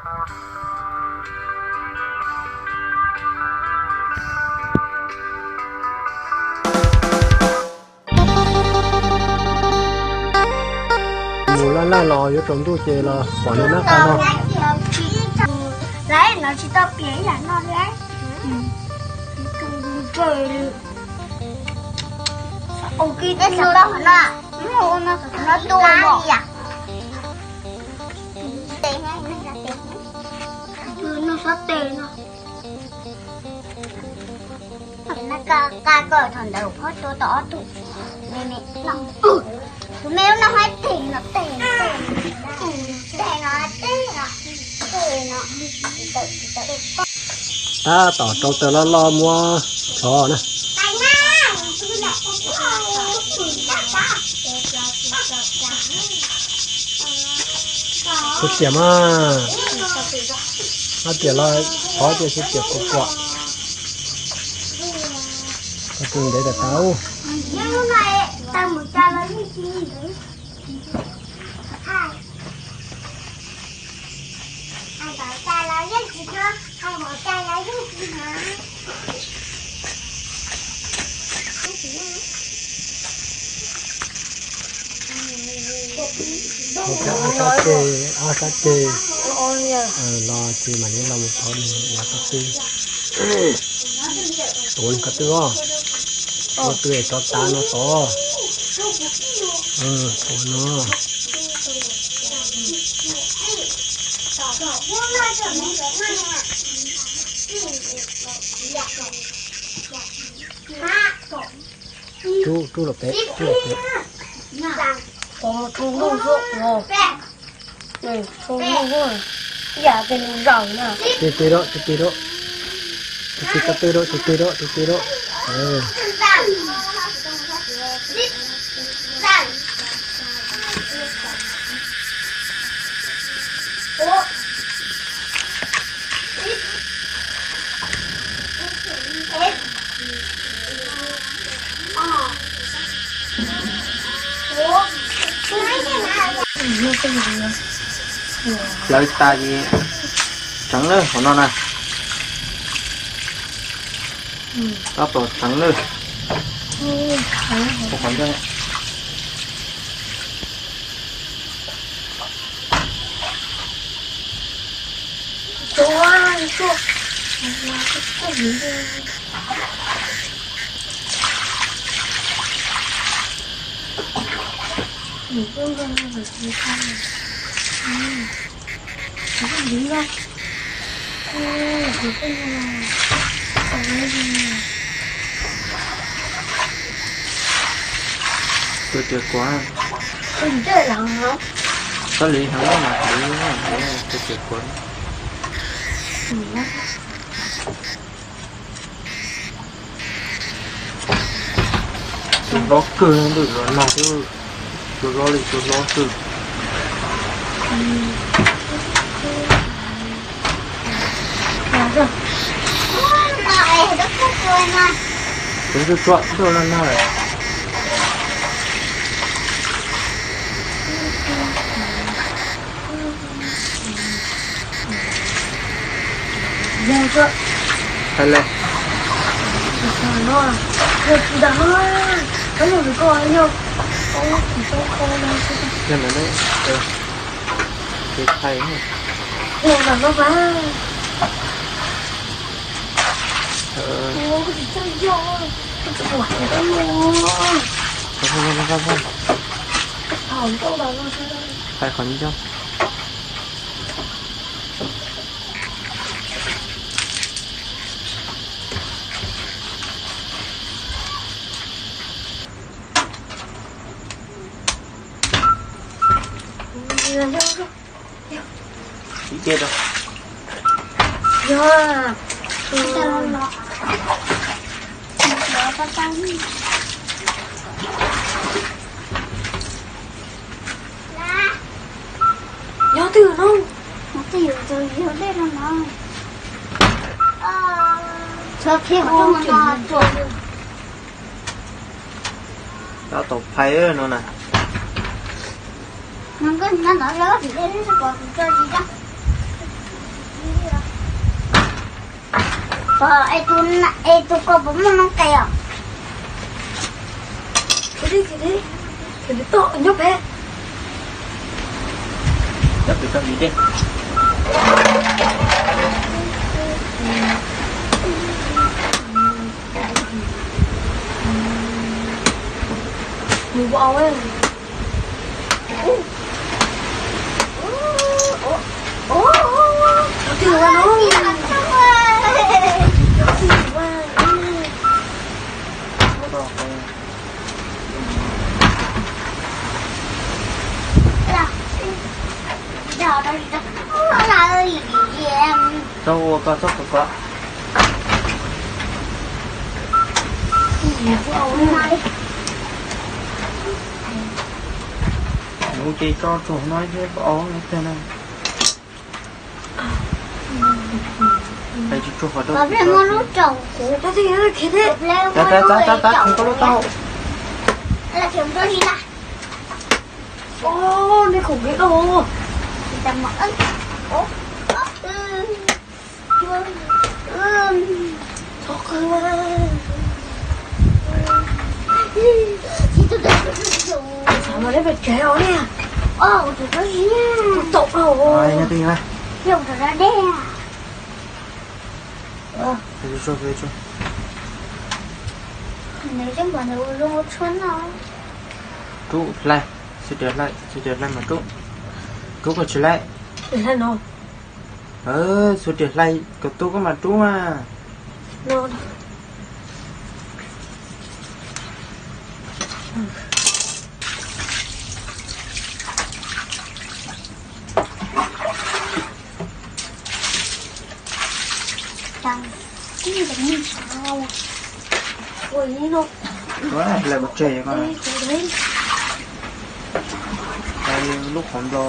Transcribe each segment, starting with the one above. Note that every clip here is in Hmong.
Mus laj laj los yuav tsaus ntuj ces los pom nws nab qa no. Lawv no tsis tau piav ib yam no li. Ua kib teb xav tau qhov no, no tua no. No xab tes no. Qa koj thaum ntawd phob tua tau ob tug me me no. Tus me ub no hais tes no, tes no, tes no, tes no, tes no, tes no. Tab tom rau taws loj loj muab tshov na. Kuv tiam mas, hab tiam los tshov tias kuv tiam kuv kuam. Kuv tus ntev tas tas. Ob sab ceg, ob sab ceg los ces mam li los mus tod nws yav ko tw. Tuav nws ko tw os. Ko tw es rov tav no tod. Tuav no. Rub, rub los pem, rub los pem. Pov mus tsoo ntuj xwb, tsoo ntuj xwb, ib yam tes nws zaum na. Tig tig rau, tig tig rau. Tig tig ko tw rau, tig tig rau, tig tig rau. Plawv tas ces tseev lawm hauv no na. Tab tom tseev lawm. Tus tias kuav, kab li heev mas tus tias kuav. Tus hlob kawg ntawm los nag xwb, tus hlob li tus hlob xwb. Tus tsuag tsuag ntuj no no lawm. Hais le. Yog ntawd ne, ces hais ne. Hais qhov ncauj. Ib ce rau. Yog. Nyob twg no? Nyob twg yus tus yug dej no no. Tshuav pheej ua no. Tab tom phais no na. No nkawd no no yog tim dej xwb pom kuv tso tsis tso. Pog, es tus, es tus ko puas muaj noob qes os? Khiav li, khiav li, khiav li toj nyob pem. Nyob pem toj li dej. Mus ua au. Txhob ua koj txhob kov kov. Mus ces tso tsuag no thiab koj au no tiag na. Peb tsis tsuag qhov rau. Tab tab tab tab, tsuag koj lub taub hau. Oj, nej khoom kev koj. Xav mas leb pes tsev os ne. Tau. Rub hlais, xuas riam hlais, xuas riam hlais mas rub. Rub koj tsis laij. Xuas riam hlais kom tu koj mam rub mas. Ua ib no. Ua lawm mus tseg ko. Lub qhov nplo.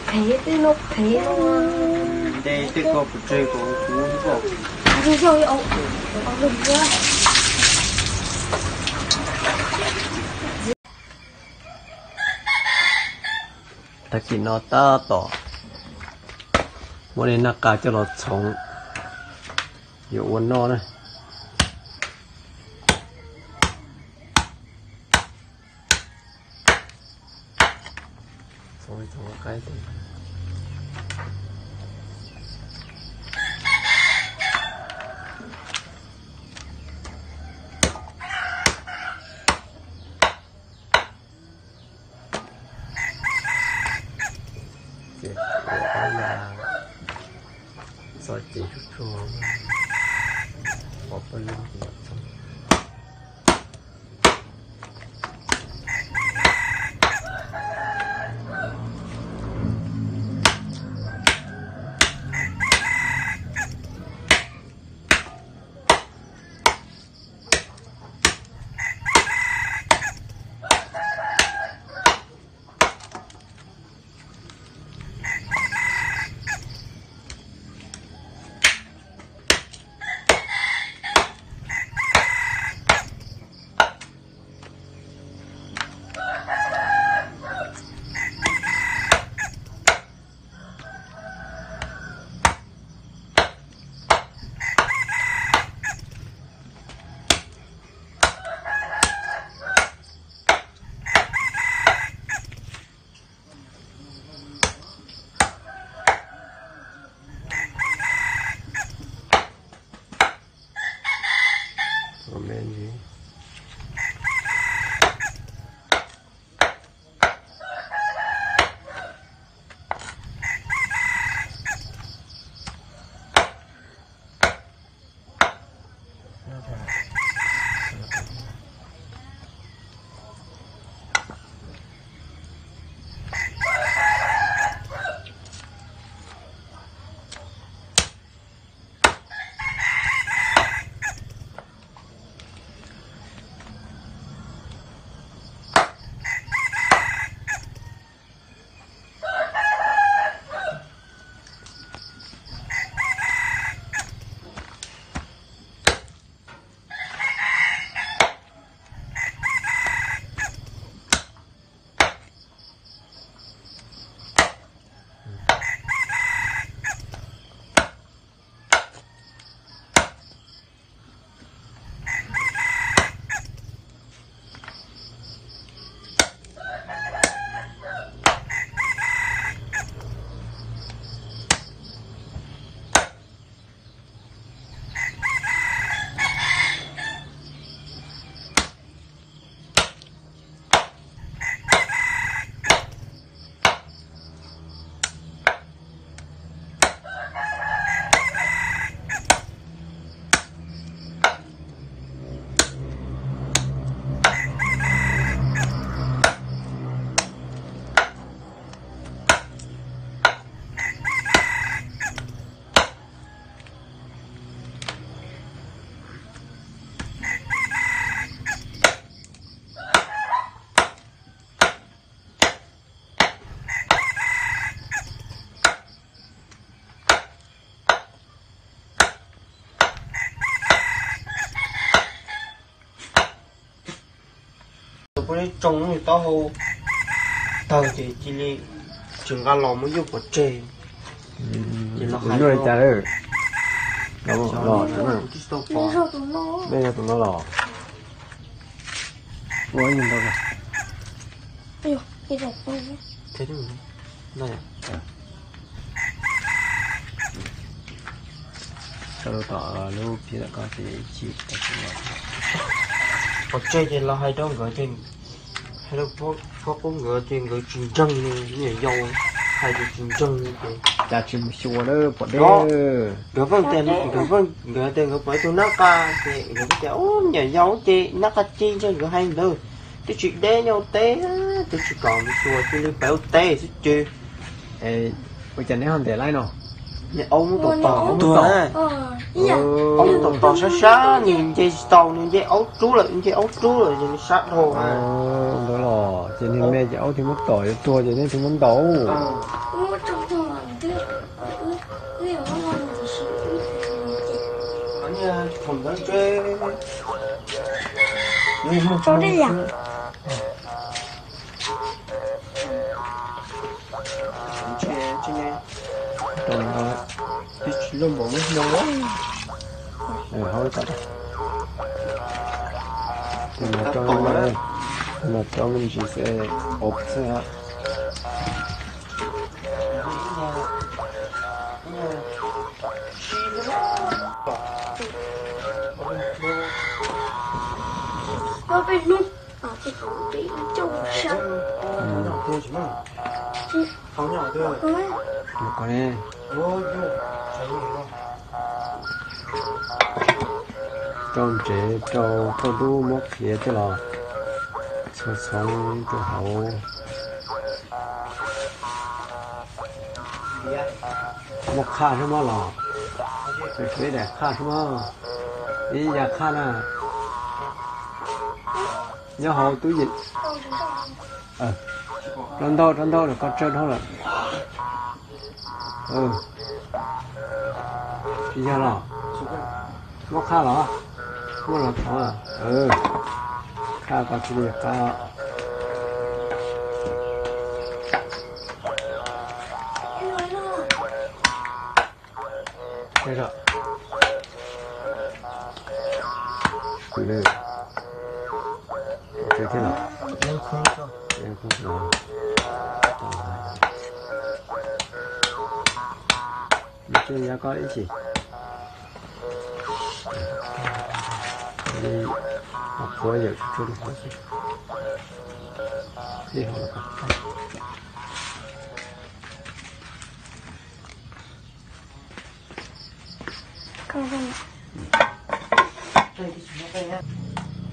Phev tej no phev. Nte tej ko pus tseg kom kuv pom. Tag kis no tab tom muab nej naj qa coj los txhoov yuav ua noj na. Ces ua qab ya txo ces tsuag tsuag pov pawg lug. Ua li tsoo nws taub hau tawg ces cia li tsis nqa los muab yuj pov tseg. Ces los hais li cas los, nej yog tus no los? Ua ib ntau. Tom lub phiab ko ces ib chim pov tseg ces los hais rau nkawd ces, hais rau pog qub nkawd ces nkawd tsis ntseeg li, niam yau hais ces tsis ntseeg li ces cas tsis mus xyuas lawm pom deb. Nkawd, nkawd tias nkawd pom ib tug nab qa ces nkawd tias, ub, niam yau ces nab qa ci ntag, nkawd hais ntawd twb tsis deb nyob teb, twb tsis kam mus xyuas cia li pem ua teb xwb ces. Ua cas neb ho ntes laib no? Aub muab tom tom, aub muab tom tom sab sab, nws nce tsis tau, nws nce aub rub lawm, nce aub rub lawm ces nws sab dhau. Ntawd los ces nws me ces aub thiaj muab tom, yuav tuag ces neb thiaj muab ntaus. Rau no, tib tsis loj npaum lub hnub. Hauv tas, tus no rau, tus no rau me ntsis xwb, ob xwb. Peb hnub, peb ib caug sab. Rau ntsev rau tauj dub muab qhiav coj los txhoov txhoov rau hauv. Muaj qhaj sub mab los? Tshuav ib daim qhaj sub mab, ib yav qhaj na. Nyob hauv tub yees. Rau ntau, rau ntau lawm, koj tsawg dhau lawm. Tsis yog los? Muab qhaj los? Muab los thov. Qhaj koj tsis li qab. Nws tsuas yav ko ib chim. Li, qhuav yawm tsuj tsuag li qhuav xwb. Ib hauv los.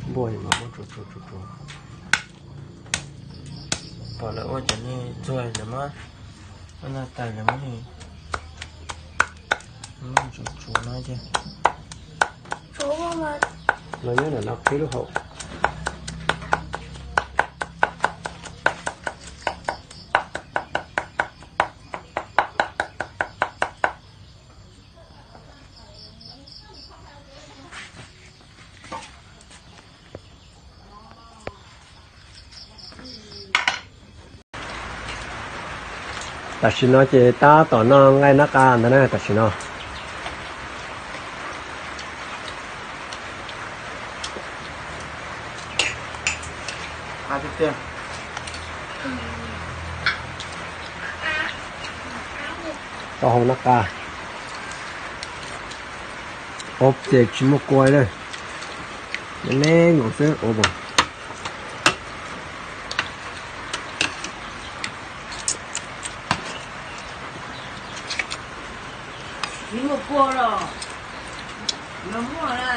Npuaj mas muab tsuag tsuag tsuag tsuag. Pom lawv ua cov niag txuag lawv muab, ua no tas lawv muab, muab tsuag tsuag no ces. Los nyob ntawm no qhib lub hauv. Tam sim no ces tab tom noj nqaij nab qa ntawd na tam sim no. Taub hau nab qa, ob ces tsis muaj kua na, me me nkaus xwb ua mas. Tsis muaj kua los? Los muaj na.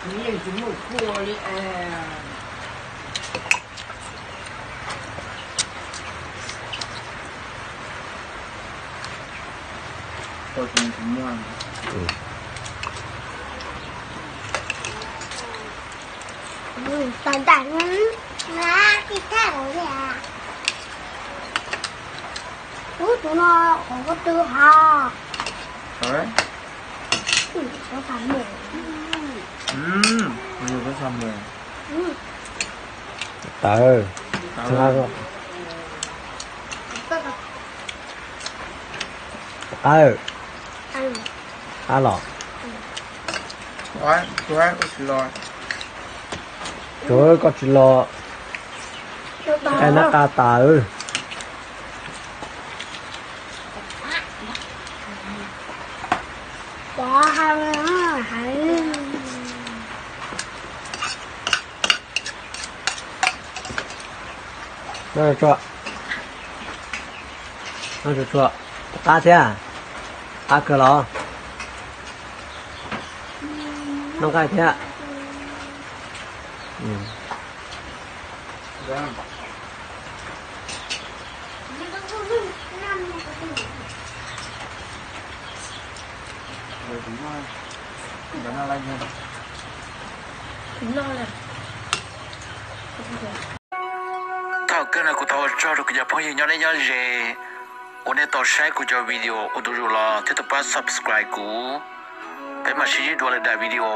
Nws yeej tsis muaj kua li. Tau tus tsis muaj. Tau ntam na, tij thaj li a. Ub, tus no qhov ko tw ha. Tawv. Qab, qab los. Tsuav koj tsis los, nqaij nab qa tawv. Noj tsuag tsuag, qab thiab, qab kawg los. Noj nqaij thiab. Thaum kawg no kuv thov ua tsaug rau kuv cov phooj ywg nyob deb nyob ze uas nej tau saib kuv cov video ua ntu zus los thiab tau pab subscribe kuv. Peb mam sib ntsib dua lwm daim video.